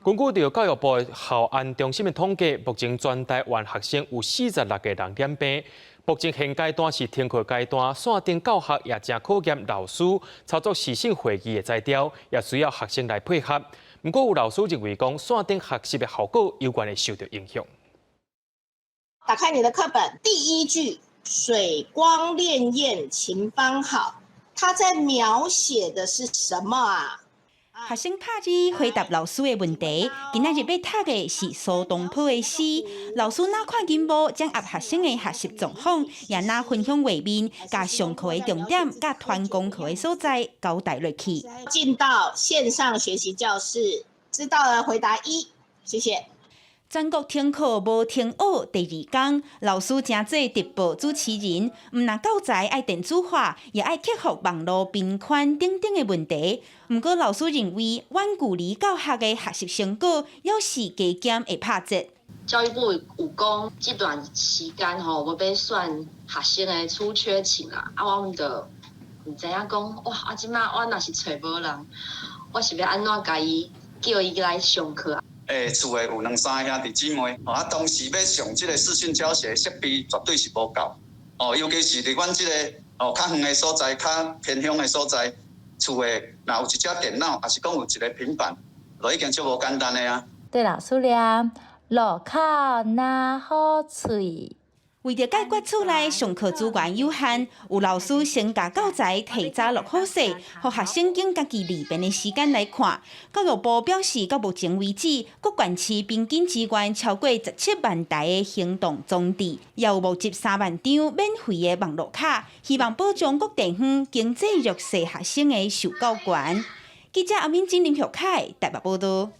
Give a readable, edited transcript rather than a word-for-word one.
根據著教育部校安中心的統計，目前全台灣學生有46個人染病。目前現階段是停課階段，線頂教學也誠考驗老師操作視訊會議的才調，也需要學生來配合。毋過有老師認為講，線頂學習的效果猶原會受著影響。打開你的課本，第一句“水光潋滟晴方好”，他在描寫的是什麼啊？學生拍字回答老師的問題。今仔日欲讀的是蘇東坡的詩。老師若看螢幕掌握學生的學習狀況，也若分享畫面，共上課的重點、佮傳功課的所在交代落去。進到線上學習教室，知道了回答一，謝謝。全國停課無停學第二工，老師成做直播主持人，毋但教材愛電子化，也愛克服網路頻寬等等的問題。毋過老師認為，遠距離教學的學習成果，猶是加減會拍折。教育部有講，這段時間吼，無欲算學生的出缺勤啦。啊，我們就毋知影講，哇！啊，這馬我若是揣無人，我是欲按怎共伊叫伊來上課？欸，厝內有兩三個兄弟姊妹，啊，當時欲上這个視訊教學設備絕對是無夠，哦，尤其是佇阮這个哦較遠的所在、較偏鄉的所在，厝內若有一隻電腦，抑是講有一个平板，就已經足無簡單的啊。對老師念，路口若好喙。為著解決厝內上課資源有限，有老師先共教材提早錄好勢，予學生揀家己利便的時間來看。教育部表示，到目前為止，各縣市平均支援超過17萬台的行動裝置，也有募集3萬張免費的網路卡，希望保障各地方經濟弱勢學生的受教權。記者阿敏、金林玉凱台北報道。